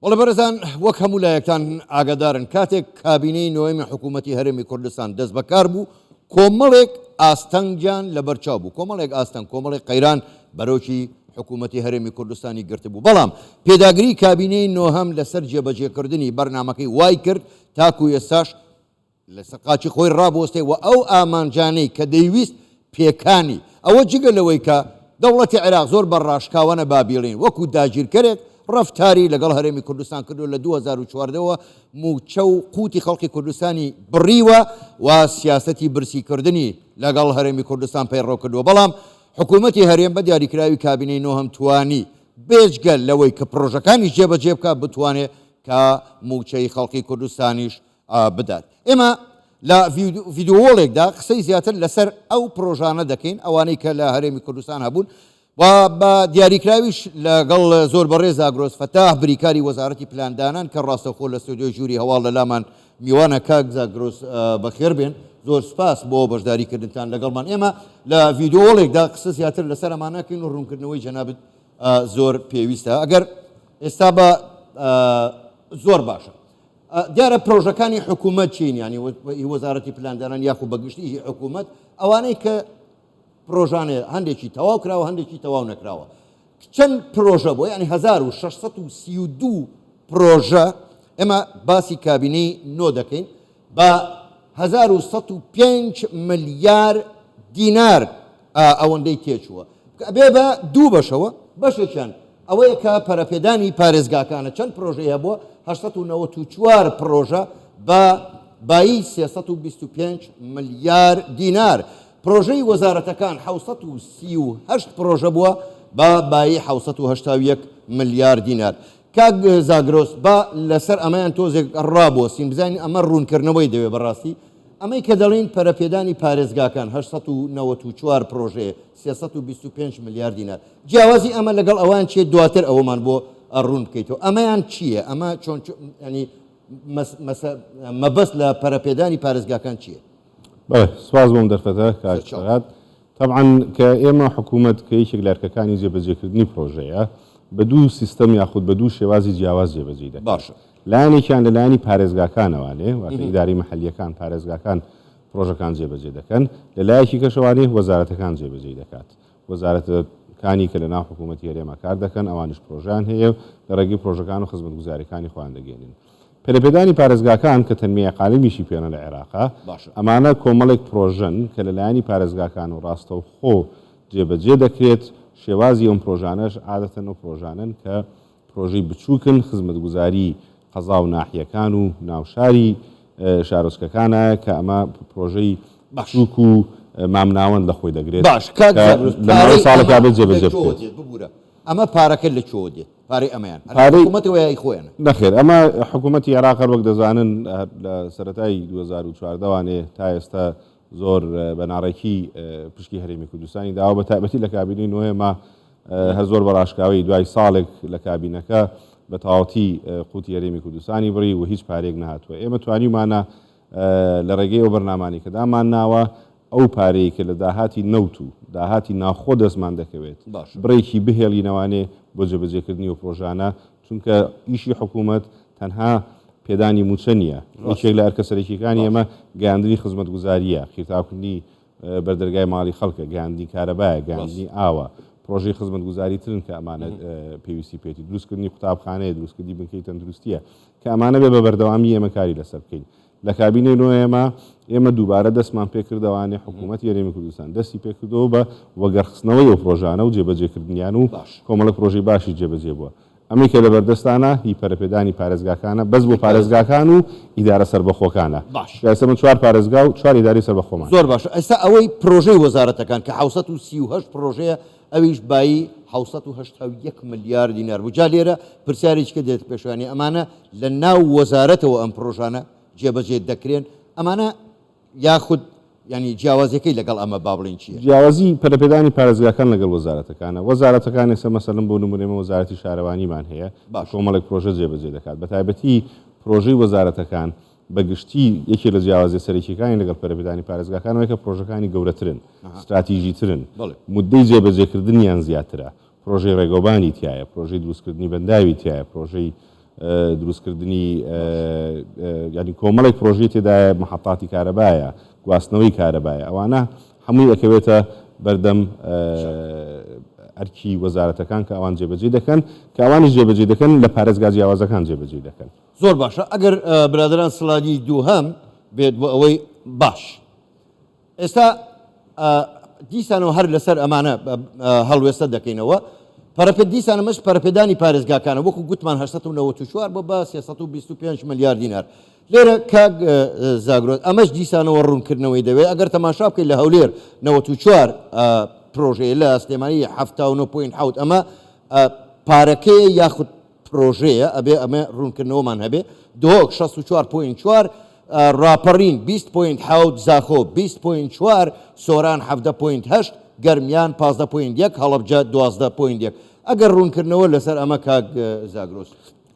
بەڵێ بەڕێزان وەک هەموو لایەکتان ئاگادارن کاتێک کابینەی نۆیەمی حکوومەتی هەرێمی کوردستان دەست بەکار بوو کۆمەڵێک ئاستەنگیان لەبەرچاو بوو کۆمەڵێک ئاستەنگ کۆمەڵێک قەیران بەرۆکی حکوومەتی هەرێمی کوردستانی گرتبوو بەڵام پێداگری کابینەی نۆهەم لەسەر جێبەجێکردنی بەرنامەکەی وای کرد تاکو ئێستاش لەسەر قاچی خۆی ڕابوەستێ و ئەو ئامانجانەی کە دەیویست پێکانی، ئەوە جگە لەوەی کە دەوڵەتی عێراق زۆر بە ڕاشکاوانە با بیڵێین وەکو داگیرکەرێک ڕەفتاری لەگەڵ هەرێمی کوردستان کردووە لە 2014 وە مووچە و قوتی خەڵکی کوردستانی بڕیوە و سیاسەتی برسیکردنی لەگەڵ هەرێمی کوردستان پەیڕەو کردووە بەڵام حکوومەتی هەرێم بە دیاریکراوی کابینەی نۆهەم توانی بێجگە لەوەی کە پڕۆژەکانیش جێبەجێ بکات بتوانێ کە مووچەی خەڵکی کوردستانیش بدات. ئێمە لە ڤیدیۆوۆڵێکدا قسەی زیاتر لەسەر ئەو پرۆژانە دەکەین ئەوانەی کە لە هەرێمی کوردستان هەبوون و بە دیاریکراویش لەگەڵ زۆر بەڕێز زاگرۆس فەتاح بریکاری وەزارەتی پلاندانان کە ڕاستەوخۆ لە ستۆدیۆی ژووری هەواڵ لە لامان میوانە کاک زاگرۆس بەخێر بێن زۆر سپاس بۆ بەشداریکردنتان لەگەڵمان ئێمە لە ڤیدیۆوۆڵێکدا قسە زیاتر لەسەر ئەمانەکەین و ڕوونکردنەوەی جەنابت زۆر پێویستە ئەگەر ئێستا بە زۆر باشە دیارە پرۆژەکانی حکوومەت چین یانی هی وەزارەتی پلاندانان یاخو بە گشتی هی حکوومەت ئەوانەی کە پرۆژانێ هەندێکی تەواو کراوە هەندێکی تەواو نەکراوە چەند پرۆژە بۆ یعنی 1632 پرۆژە ئێمە باسی کابینەی نۆ دەکەین بە 1105 ملیار دینار ئەوەندەی تێچووە ئەبێ بە دوو بەشەوە، بەشێکیان ئەوەیە کە پەرەپێدانی پارێزگاکانە چەند پرۆژەی هەبووە، 894 پرۆژە بە بایی 325 ملیار دینار، پرۆژەی وەزارەتەکان 738 پرۆژە بووە بە بایی 781 ملیار دینار. کاک زاگرۆس با لەسەر ئەمەیان تۆزێک ڕابوەستین بزانین ئەمە ڕوونکردنەوەی دەوێ بەڕاستی ئەمەی کە دەڵێین پەرەپێدانی پارێزگاکان 894 پرۆژەیە 325 ملیار دینار جیاوازی ئەمە لەگەڵ ئەوان چیە دواتر ئەوەمان بۆ ڕوون بکەیتەوە ئەمەیان چییە ئەمە چۆن ینی مەبەست لە پەرەپێدانی پارێزگاکان چییە؟ بەڵێ سپاس بۆم دەرفەتە کاک فەرهاد. تەبعەن کە ئێمە حکوومەت کە یەکێک لە ئەرکەکانی جێبەجێکردنی پرۆژەیە بە دوو سیستەم یاخود بە دوو شێوازی جیاواز جێبەجێی دەکەین. باشە. لایەنێکیان لە لایەنی پارێزگاکانەوانێ واتە ئیدارەی مەحەلییەکان پارێزگاکان پرۆژەکان جێبەجێ دەکەن، لە لایەکی کەشەوانێ وەزارەتەکان جێبەجێی دەکات. وەزارەتەکانی کە لە ناو حکوومەتی هەرێما کار دەکەن ئەوانیش پرۆژەیان هەیە و لە ڕێگەی پرۆژەکان و خزمەتگوزارییەکانی خۆیان دەگەیەنن. پەرەپێدانی پارێزگاکان کە تنمیە اقالیمیشی پێنە لە عێراقا، باشە. ئەمانە کۆمەڵێک پرۆژەن کە لە لایەنی پارێزگاکان و ڕاستەوخۆ جێبەجێ دەکرێت، شێوازی ئەم پرۆژانەش عادەتەن ئەو پرۆژانەن کە پرۆژەی بچووکن خزمەتگوزاری قەزا و ناحیەکان و ناوشاری شارۆچکەکانە کە ئەمە پرۆژەی باش. بچووک و مامناوەند لە خۆی دەگرێت باش کاک کە زاگرۆس لە ماوەی پارەی ساڵێکا ئەمە بێت لە جێبەجێ کوێوە بکرێت. دێت ببورە ئەمە پارەکە لە کوێوە دێت؟ پارەی ئەمەیان هەر لە پارەی حکوومەتەوە یا ئی خۆیانە؟ نەخێر ئەمە حکوومەتی عێراق هەر وەک دەزانن هەر لە سەرەتای 2014 وانێ تا ئێستا زۆر بە ناڕێکی پشکی هەرێمی کوردستانی داوە بە تایبەتی لە کابینەی نۆیەما هەر زۆر بە ڕاشکاوی دوای ساڵێک لە کابینەکە بە تەواوەتی قوتی هەرێمی کوردستانی بڕی و هیچ پارەیەک نەهاتووە ئێمە توانیومانە لە ڕێگەی ئەو بەرنامانەی کە دامانناوە ئەو پارەی کە لە داهاتی نەوت و داهاتی ناوخۆ دەستمان دەکەوێت باشە. بڕێکی بهێڵینەوانێ بۆ جێبەجێکردنی ئەو پرۆژانە، چونکە ئیشی حکوومەت تەنها پێدانی مووچە نییە، یەکێک ڕاستە. لە ئەرکە سەرەکییەکانی باشە. ئێمە گەیاندنی خزمەتگوزارییە، قیرتاوکردنی بەردەرگای ماڵی خەڵکە، گەیاندنی کارەبایە، ڕاستە. گەیاندنی ئاوە، پرۆژەی خزمەتگوزاری ترن کە ئەمانە پێویستی پێیەتی، دروستکردنی قوتابخانەیە، دروستکردنی بنکەی تەندروستییە، کە ئەمانە بێ بە بەردەوامی ئێمە کاری لەسەر بکەین. لە کابینەی نۆیەما ئێمە دووبارە دەستمان پێکردەوانێ حکوومەتی هەرێمی کوردستان دەستی پێکردەوە بە وەگەڕخستنەوەی ئەو پرۆژانە و جێبەجێکردنیان و باش. کۆمەڵە پرۆژەی باشی جێبەجێ بووە. ئەمەی کە لەبەردەستانە هی پەرەپێدانی پارێزگاکانە بەس بۆ هی پارێزگا. پارێزگاکان و ئیدارە سەربەخۆکانە. باش. چونکە ئێستا من چوار پارێزگا و چوار ئیدارەی سەربەخۆمان زۆر هەیە. باشە ئێستا ئەوەی پرۆژەی وەزارەتەکان کە 738 پرۆژەیە ئەویش بایی 781 ملیار دینار بوو جا لێرە پرسیارێکی کە دێتە پێشەوە یانی ئەمانە لە ناو وەزارەتەوە ئەم پرۆژانە جێبەجێ دەکرێن ئەمانە یاخود یانی جیاوازیەکەی لەگەڵ ئەمە با بڵێین چییە؟ جیاوازی پەرەپێدانی پارێزگاکان لەگەڵ وەزارەتەکانە، وەزارەتەکان ئێستا مەسەلەن بۆ نموونە ئێمە وەزارەتی شارەوانیمان هەیە کە باشە. کۆمەڵێک پرۆژە جێبەجێ دەکات بەتایبەتی پرۆژەی وەزارەتەکان بە گشتی یەکێک لە جیاوازیە سەرەکیەکانی لەگەڵ پەرەپێدانی پارێزگاکان ئەوەیە کە پرۆژەکانی گەورەترن، ستراتیژیترن، بەڵێ. موددەی جێبەجێکردنیان زیاترە، پرۆژەی ڕێگەوبانی تیایە، پرۆژەی دروستکردنی بەنداوی تیایە، پرۆژەی. دروستکردنی یانی کۆمەڵێک پرۆژەی تێدایە محەتاتی کارەبایە گواستنەوەی کارەبایە ئەوانە هەمووی ئەکەوێتە بەردەم ئەرکی وەزارەتەکان کە ئەوان جێبەجێ دەکەن کە ئەوانیش جێبەجێ دەکەن لە پارێزگا جیاوازەکان جێبەجێ دەکەن. زۆر باشە ئەگەر برادەران سلادی دووهەم بێت بۆ ئەوەی باش ئێستا دیسانەوە هەر لەسەر ئەمانە هەڵوێستە دەکەینەوە پەرەپێ دیسان ئەمەش پەرەپێدانی پارێزگاکانە وەکو گوتمان 894 بۆ بە 325 ملیار دینار لێرە کاک زاگرۆس ئەمەش دیسانەوە ڕوونکردنەوەی دەوێت ئەگەر تەماشا بکەیت لە هەولێر 94 پرۆژەیە لە سلێمانی 79.7 ئەمە پارەکەیە یاخود پرۆژەیە ئەبێ ئەمە ڕوونکردنەوەمان هەبێ دهۆک 64.4 ڕاپەڕین 20.7 زاخۆ 20.4 سۆران 17.8 گەرمیان 15.1 هەڵەبجە 12.1 ئەگەر ڕوونکردنەوە لەسەر ئەمە کاک زاگرۆس.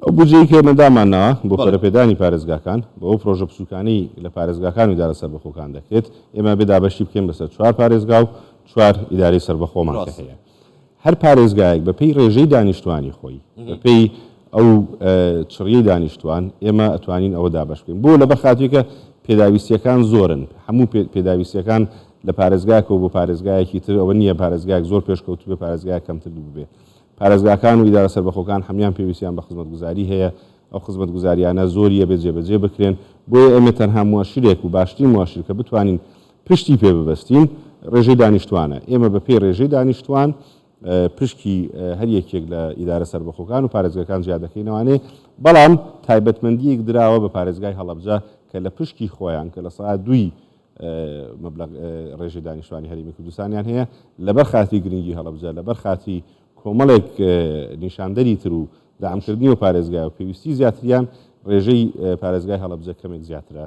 ئەو بودجەی کە ئێمە دامانناوە بۆ پەرەپێدانی پارێزگاکان، بۆ ئەو پرۆژە بچووکانەی لە پارێزگاکان و ئیدارە سەربەخۆکان دەکرێت، ئێمە ئەبێ دابەشی بکەین بەسەر چوار پارێزگا و چوار ئیدارەی سەربەخۆمان کە هەیە. هەر پارێزگایەک بەپێی ڕێژەی دانیشتوانی خۆی، بەپێی ئەو چڕیەی دانیشتوان، ئێمە ئەتوانین ئەوە دابەش بکەین. بۆ؟ لەبەر خاتری کە پێداویستییەکان زۆرن، هەموو پێداویستییەکان لە پارێزگایەکەوە بۆ پارێزگایەکی تر ئەوە نییە پارێزگایەک زۆر پێشکەوتوو بێ، پارێزگایەک کەمتر بووبێ. پارێزگاکان و ئیدارە سەربەخۆکان هەموویان پێویستیان بە خزمەتگوزاری هەیە، ئەو خزمەتگوزارییانە زۆری ئەبێت جێبەجێ بکرێن، بۆیە ئێمە تەنها موئەشیرێک و باشترین موئەشیر کە بتوانین پشتی پێ ببەستین ڕێژەی دانیشتوانە، ئێمە بەپێی ڕێژەی دانیشتوان پشکی هەر یەکێک لە ئیدارە سەربەخۆکان و پارێزگاکان جیا دەکەینەوانێ، بەڵام تایبەتمەندییەک دراوە بە پارێزگای هەڵەبجە کە لە پشکی خۆیان کە 2% مەبلەغ ڕێژەی دانیشتوانی هەرێمی کوردستانیان هەیە، لەبەر خاتری گرنگی هەڵەبجە، لەبەر خاتری کۆمەڵێک نیشاندەری تر و دەعمکردنی ئەو پارێزگایە و پێویستی زیاتریان، ڕێژەی پارێزگای هەڵەبجە کەمێک زیاترە.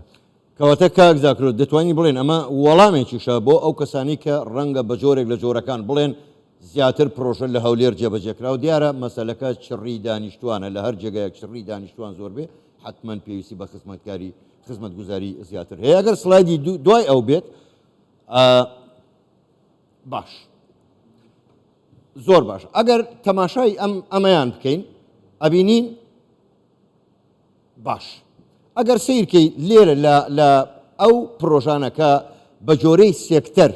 کەواتە کاک زاکرۆس دەتوانین بڵێین ئەمە وەڵامێکیشە بۆ ئەو کەسانەی کە ڕەنگە بە جۆرێک لە جۆرەکان بڵێن زیاتر پڕۆژە لە هەولێر جێبەجێکرا و دیارە مەسەلەکە چڕی دانیشتوانە لە هەر جێگایەک چڕی دانیشتوان زۆر بێ حەتمەن پێویستی بە خزمەتکاری خزمەتگوزاری زیاتر هەیە ئەگەر سلایدی دوای ئەو بێت باش زۆر باش ئەگەر تەماشای ئەم ئەمەیان بکەین ئەبینین باش ئەگەر سیرکەی لێرە لە لە ئەو پرۆژانە کە بە جۆرەی سێکتەر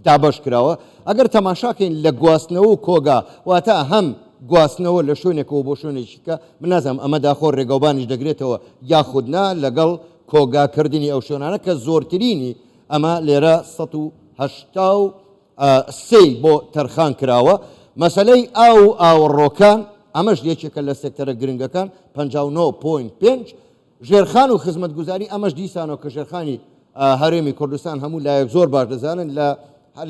دابەش کراوە ئەگەر تەماشاکەین لە گواستنەوە و کۆگا واتە هەم گواستنەوە لە شوێنێکەوە بۆ شوێنێکی کە من نازانم ئەمە داخۆ ڕێگەوبانیش دەگرێتەوە یاخود نا لەگەڵ کۆگاکردنی ئەو شوێنانە کە زۆرترینی ئەمە لێرە 183 بۆ تەرخان کراوە مەسەلەی ئاو و ئاوەڕۆکان ئەمەش یەکێکە لە سێکتەرە گرنگەکان 59.5 ژێرخان و خزمەتگوزاری ئەمەش دیسانەوە کە ژێرخانی هەرێمی کوردستان هەموو لایەک زۆر باش دەزانن لە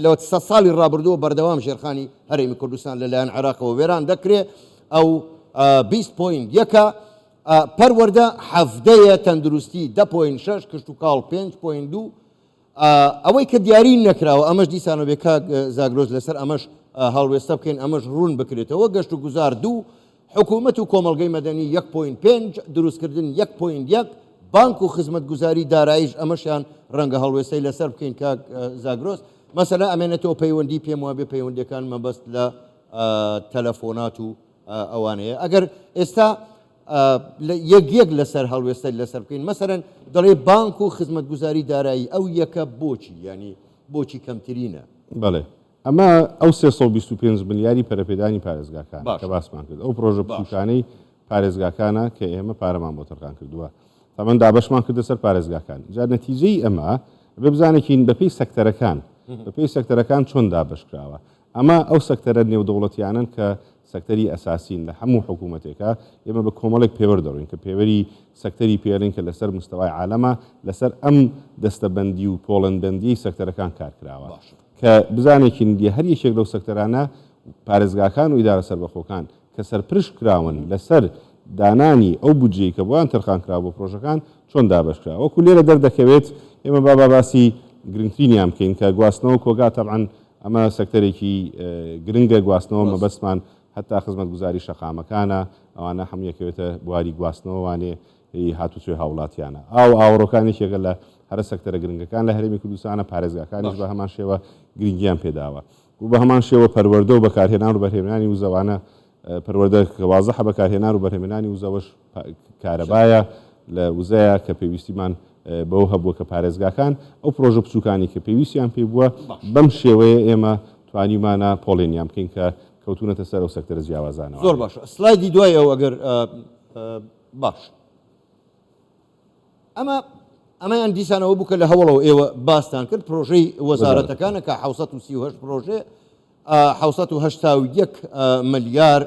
لە سە ساڵی ڕابردووە بەردەوام ژێرخانی هەرێمی کوردستان لەلایەن عێراقەوە وێران دەکرێ ئەو 20 point یەکە پەروەردە حەڤدەیە تەندروستی دە point شەش کشتوکاڵ پێنج point دوو ئەوەی کە دیاری نەکراوە ئەمەش دیسانەوە بێ کاک زاگرۆس لەسەر ئەمەش هەڵوێستە بکەین ئەمەش ڕوون بکرێتەوە گەشت و گوزار دوو حکوومەت و کۆمەڵگەی مەدەنی یەک point پێنج، دروستکردن یەک point یەک، بانک و خزمەتگوزاری داراییش ئەمەشیان ڕەنگە هەڵوێستەی لەسەر بکەین کاک زاگرۆس مەسەلە ئەمێنێتەوە پەیوەندی پێم وابێ پەیوەندیەکان مەبەست لە تەلەفۆنات و ئەوانەیە ئەگەر ئێستا یەک یەک لەسەر هەڵوێستەی لەسەر بکەین مەسەرەن دەڵێ بانک و خزمەتگوزاری دارایی ئەو یەکە بۆچی ینی بۆچی کەمترینە؟ بەڵێ ئەمە ئەو 325 ملیاری پەرەپێدانی پارێزگاکانە کە باسمان کرد، ئەو پرۆژە بچووکانەی پارێزگاکانە کە ئێمە پارەمان بۆ تەرخان کردووە، تەبعەن دابەشمان کردە سەر پارێزگاکان. جا نەتیجەی ئەمە ئەبێ بزانێکین بەپێی سەکتەرەکان، بەپێی سەکتەرەکان چۆن دابەش کراوە. ئەمە ئەو سەکتەرە نێودەوڵەتیانەن کە سەکتەری ئەساسین لە هەموو حکوومەتێکا، ئێمە بە کۆمەڵێک پێوەر دەڕۆین کە پێوەری سەکتەری پێ ئەڵێن کە لەسەر مستەوای عالەمە، لەسەر ئەم دەستەبەندی و پۆڵێنبەندیی سەکتەرەکان کار کراوە. کە بزانێکین لە هەر یەکێک لەو سەکتەرانە پارێزگاکان و ئیدارە سەربەخۆکان کە سەرپرشت کراون لەسەر دانانی ئەو بودجەی کە بۆیان تەرخان کراوە بۆ پرۆژەکان چۆن دابەش کراوە وەکو لێرە دەردەکەوێت ئێمە با با باسی گرنگترینیان بکەین کە گواستنەوە کۆگا تەبعەن ئەمە سەکتەرێکی گرنگە گواستنەوە مەبەستمان هەتا خزمەتگوزاری شەقامەکانە ئەوانە هەموو یەکەوێتە بواری گواستنەوە وانێ ی هاتوچۆی هاوڵاتیانە. ئاو و ئاوەڕۆکان یەکێکە لە هەرە سەکتەرە گرنگەکان لە هەرێمی کوردستانە، پارێزگاکانیش بە هەمان شێوە گرنگیان پێداوە و بە هەمان شێوە پەروەردە و بەکارهێنان و بەرهێمنانی وزەوانە. پەروەردە کە وازحە بەکارهێنان و بەرهەمێنانی وزەوەش کارەبایە لە وزەیە کە پێویستیمان بەوە هەبووە کە پارێزگاکان ئەو پرۆژە بچووکانی کە پێویستیان پێی بووە بەم شێوەیە ئێمە توانیومانە پۆڵێنیان بکەین کە کەوتوونەتە سەر ئەو سەکتەرە جیاوازانەوە. زۆر باشە سلایدی دوای ئەو ئەگەر باش ئەمە ئەمەیان دیسانەوە بوو کە لە هەوڵەوە ئێوە باستان کرد پرۆژەی وەزارەتەکانە کە 1938 پرۆژێ 1970 ملیار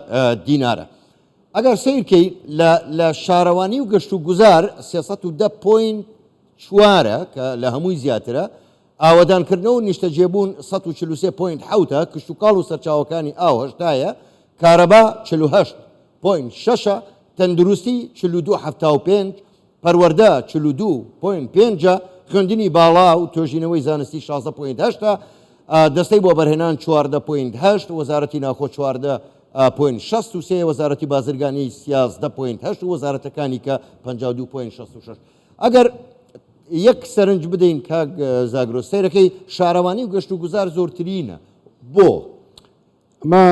دینارە. ئەگەر سەیر کەی لە لە شارەوانی و گەشت و گوزار 310 point چوارە کە لە هەمووی زیاترە، ئاوەدانکردنەوە و نیشتەجێبوون 143 point حەوتە، کشتوکاڵ و سەرچاوەکانی ئاو هەشتایە، کارەبا 48 point شەشە، تەندروستی 42 75، پەروەردە 42 point پێنجە، خوێندنی باڵا و توێژینەوەی زانستی 16 point هەشتە، دەستەی وەبەرهێنان 14 point هەشت، وەزارەتی ناوخۆ 14 point 63، وەزارەتی بازرگانی 13 point هەشت و وەزارەتەکانی کە 52 point 66. ئەگەر یەک سەرنج بدەین کاک زاگرۆس سەیرەکەی شارەوانی و گەشت و گوزار زۆرترینە بۆ؟ ئەمە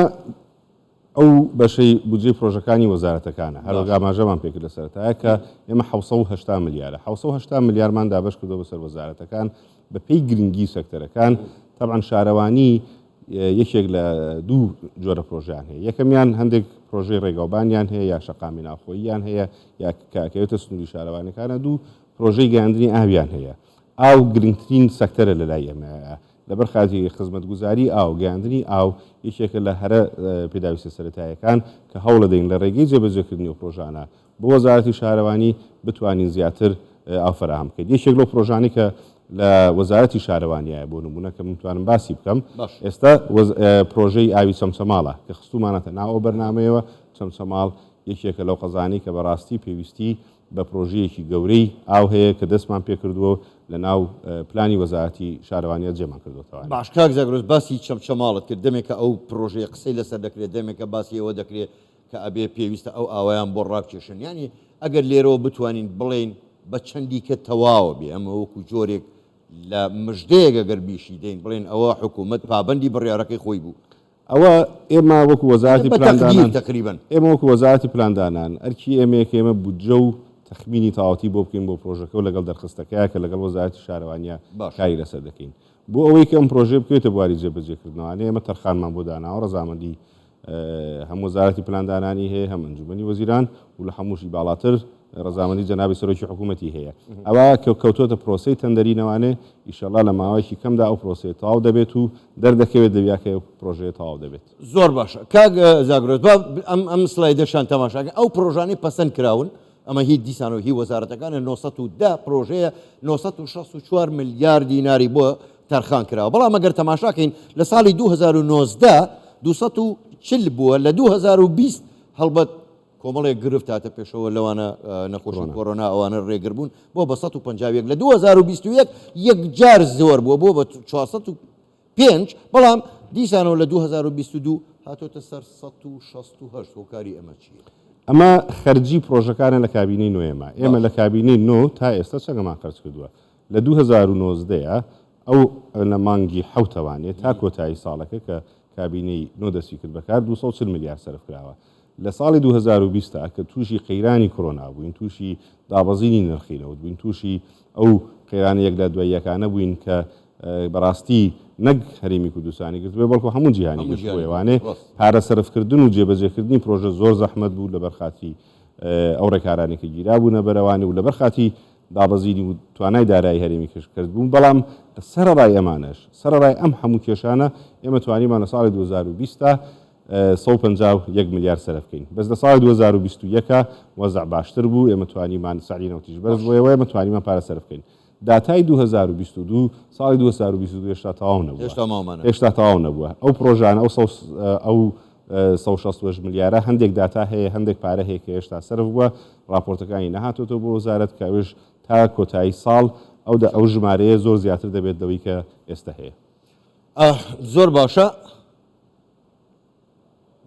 ئەو بەشەی بودجەی پرۆژەکانی وەزارەتەکانە هەروەک ئاماژەمان پێکرد لە سەرەتایە کە ئێمە 780 ملیارە 780 ملیارمان دابەش کردووە بەسەر وەزارەتەکان بە پێی گرنگی سەکتەرەکان تەبعەن شارەوانی یەکێک لە دوو جۆرە پرۆژیان هەیە یەکەمیان هەندێک پرۆژەی ڕێگاوبانیان هەیە یا شەقامی ناوخۆییان هەیە یا کەکەوێتە سنووری شارەوانەکانە دوو پرۆژەی گەیاندنی ئاویان هەیە ئاو گرنگترین سەکتەرە لە لای ئێمە لەبەر خاتری خزمەتگوزاری ئاو، گەیاندنی ئاو یەکێکە لە هەرە پێداویستە سەرەتاییەکان کە هەوڵەدەین لە ڕێگەی جێبەجێکردنی ئەو پرۆژانە بۆ وەزارەتی شارەوانی بتوانین زیاتر ئاو فەراهەم بکەین. یەکێک لەو پرۆژانەی کە لە وەزارەتی شارەوانیایە بۆ نموونە کە من بتوانم باسی بکەم ئێستا پرۆژەی ئاوی چەمچەماڵە کە خستوومانەتە ناو ئەو بەرنامەیەوە، چەمچەماڵ یەکێکە لەو قەزانەی کە بەڕاستی پێویستی بە پرۆژەیەکی گەورەی ئاو هەیە کە دەستمان پێکردووە و لە ناو پلانی وەزارەتی شارەوانییە جێمان کردۆتەوە. باش کاک زاگرۆس باسی چەمچەماڵت کرد، دەمێکە ئەو پرۆژەیە قسەی لەسەر دەکرێت، دەمێکە باسی ئەوە دەکرێت کە ئەبێ پێویستە ئەو ئاوەیان بۆ ڕابکێشن، یانی ئەگەر لێرەوە بتوانین بڵێین بە چەندی کە تەواوە بێ ئەمە وەکو جۆرێک لە مژدەیەک ئەگەر بیشی دەین بڵێن ئەوە حکوومەت پابەندی بڕیارەکەی خۆی بوو. ئەوە ئێمە وەکو وەزارەتی بە تەقدیر پلاندانان تەقریبەن. ئێمە وەکو وەزارەتی پلاندانان ئەرکی ئێمەیە کە ئێمە بودجە و تەخمینی تەواوەتی بۆ بکەین بۆ پرۆژەکە و لەگەڵ دەرخستەکەیا کە لەگەڵ وەزارەتی شارەوانییە باش. کاری لەسەر دەکەین بۆ ئەوەی کە ئەم پرۆژەیە بکەوێتە بواری جێبەجێکردنەوانێ ئێمە تەرخانمان بۆ داناوە ڕەزامەندی هەم وەزارەتی پلاندانانی هەیە هەم ئەنجومەنی وەزیران و لە هەمووشی باڵاتر ڕەزامەندی جەنابی سەرۆکی حکوومەتی هەیە ئەوە کە کەوتۆتە پرۆسەی تەندەرینەوانێ ئیشەڵا لە ماوەیەکی کەمدا ئەو پرۆسەیە تەواو دەبێت و دەردەکەوێت لەویا کە ئەو پرۆژەیە تەواو دەبێت. زۆر باشە کاک زاگرۆس با ئەم ئەم سلایدەشان تەماشاکەن ئەو پرۆژانەی پەسەند کراون ئەمە هی دیسانەوە هی وەزارەتەکانە 910 پرۆژەیە 964 ملیار دیناری بۆ تەرخان کراوە بەڵام ئەگەر تەماشاکەین لە ساڵی 2019 240 بووە لە 2020 هەڵبەت کۆمەڵێک گرفت هاتە پێشەوە لەوانە نەخۆشی کۆرۆنا ئەوانە ڕێگر بوون بۆ بە 151 لە 2021 یەکجار زۆر بووە بۆ بە 405 بەڵام دیسانەوە لە 2022 هاتۆتە سەر 168 هۆکاری ئەمە چییە؟ ئەمە خەرجی پرۆژەکانە لە کابینەی نۆیەمە ئێمە لە کابینەی نۆ تا ئێستا چەندەمان خەرج کردووە لە 2019 ئەو لە مانگی حوتەوانێ تا کۆتایی ساڵەکە کە کابینەی نۆ دەستی کرد بەکار 240 ملیار سەرف کراوە لە ساڵی 2020 تا کە تووشی قەیرانی کۆرۆنا بووین، تووشی دابەزینی نرخی نەوت بووین، تووشی ئەو قەیرانە یەک لە دوای یەکانە بووین کە بەڕاستی نەک هەرێمی کوردستانی گرتبووی بەڵکو هەموو جیهانی گرتبووی وانێ پارە سەرفکردن و جێبەجێکردنی پرۆژە زۆر زەحمەت بوو لەبەر خاتری ئەو ڕێکارانەی کە گیرابوونە بەرەوانی و لەبەر خاتری دابەزینی و توانای دارایی هەرێمی کرد بوون بەڵام سەرەڕای ئەمانەش سەرەڕای ئەم هەموو کێشانە ئێمە توانیمان لە ساڵی 2020 تا 151 ملیار سەرف بکەین بەس لە ساڵی 2021 وەزع باشتر بوو ئێمە توانیمان سعری نەوتیش بەرز بووەوە ئێمە توانیمان پارە سەرف بکەین داتای 2022 ساڵی 2022 هێشتا تەواو نەبووە هێشتا ماومانە هێشتا تەواو نەبووە ئەو پرۆژانە ئەو ئەو 168 ملیارە هەندێک داتا هەیە هەندێک پارە هەیە کە هێشتا سەرف بووە راپۆرتەکانی نەهاتۆتەوە بۆ وەزارەت کە ئەوش تا کۆتایی ساڵ ئەو ئەو ژمارەیە زۆر زیاتر دەبێت لەوەی کە ئێستا هەیە. زۆر باشە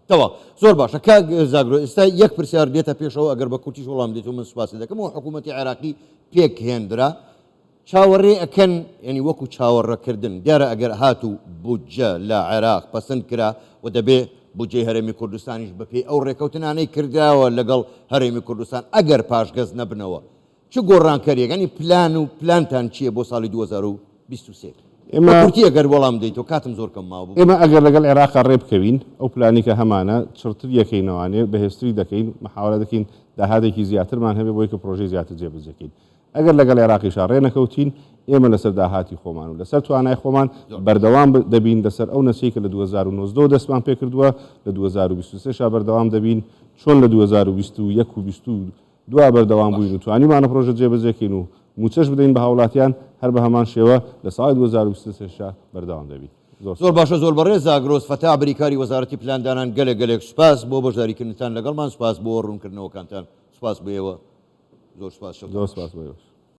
تەواو زۆر باشە کاک زاگرۆ ئێستا یەک پرسیار دێتە پێشەوە ئەگەر بە کورتیش وەڵام دێت و من سوپاسی دەکەم و حکوومەتی عێراقی پێک هێندرا چاوەڕێ ئەکەن یعنی وەکو چاوەڕەکردن دیارە ئەگەر هات و بودجە لە عێراق پەسند کرا و دەبێ بودجەی هەرێمی کوردستانیش بەپێی ئەو ڕێکەوتنانەی کردراوە لەگەڵ هەرێمی کوردستان ئەگەر پاشگەز نەبنەوە چ گۆڕانکەریەک یانی پلان و پلانتان چیە بۆ ساڵی 2023؟ ئێمە بە کورتی ئەگەر وەڵام بدەیتەوە کاتم زۆر کەم ماوە ببورە. ئێمە ئەگەر لەگەڵ عێراقا ڕێ بکەوین ئەو پلانەی کە هەمانە چڕتر یەکەینەوانێ بەهێزتری دەکەین مەحاوەلە دەکەین داهاتێکی زیاترمان هەبێ بۆی کە پرۆژەی زیاتر جێبەجێ کەین ئەگەر لەگەڵ عێراقیشا ڕێ نەکەوتین ئێمە لەسەر داهاتی خۆمان و لەسەر توانای خۆمان بەردەوام دەبین لەسەر ئەو نەچەی کە لە 2019 ەوە دەستمان پێکردووە لە 2023 شا بەردەوام دەبین چۆن لە 2021 و 22 بەردەوام بووین و توانیمانە پرۆژە جێبەجێ کەین و مووچەش بدەین بە هاوڵاتیان هەر بە هەمان شێوە لە ساڵی 2023 شا بەردەوام دەبین. زۆر زۆر سوپاس. باشە زۆر بەڕێز زاگرۆس فەتاح بریکاری وەزارەتی پلاندانان گەلێک گەلێک سوپاس بۆ بەشداریکردنتان لەگەڵمان سوپاس بۆ ڕوونکردنەوەکانتان سوپاس بۆ ئێوە زۆر سوپاس شەوتان زۆر خۆش. سوپاس بۆ ئێوەش.